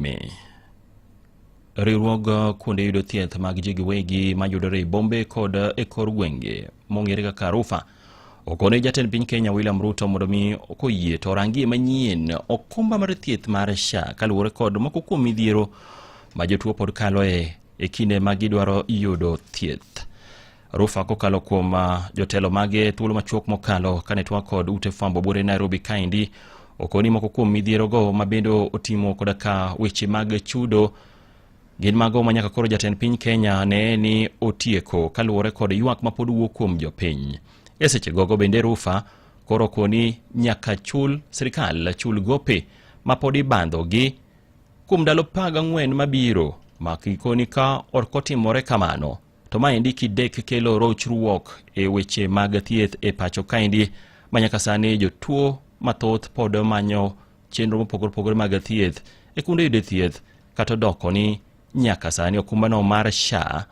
Me. Riwruog kuonde yudo thieth mag ji giwegi mayudore e bombe kod e kor gwenge mong'ere kaka Rufa okone jatend piny Kenya William Ruto mondo mi koyie to orangie manyien okumba mar thieth mar SHA kaluwore kod moko kuom midhiero ma jotuo pod kaloe e kinde ma gidwaro yudo thieth. Rufa kokalo kuom jotelo mage thuolo machuok mokalo kane twak kod ute fwambo buore Nairobi kaendi okoni moko kuom midhierogo ma bende otimo koda ka weche mag chudo gin mago ma nyaka koro jatend piny Kenya ne ni otieko kaluwore kod ywak ma pod wuok kuom jopiny. E seche gogo bende Rufa koro koni nyaka chul sirikal chul gope ma pod ibandho gi kuom ndalo 14 mabiro ma gikoni ka ok otimore kamano To maendi kidek kelo rochruok e weche mag thieth e pacho kaendi ma nyaka sani jotuo mathoth pod manyo chenro mopogore opogore mag thieth e kuonde yudo thieth kata odoko ni nyaka sani okumbano mar SHA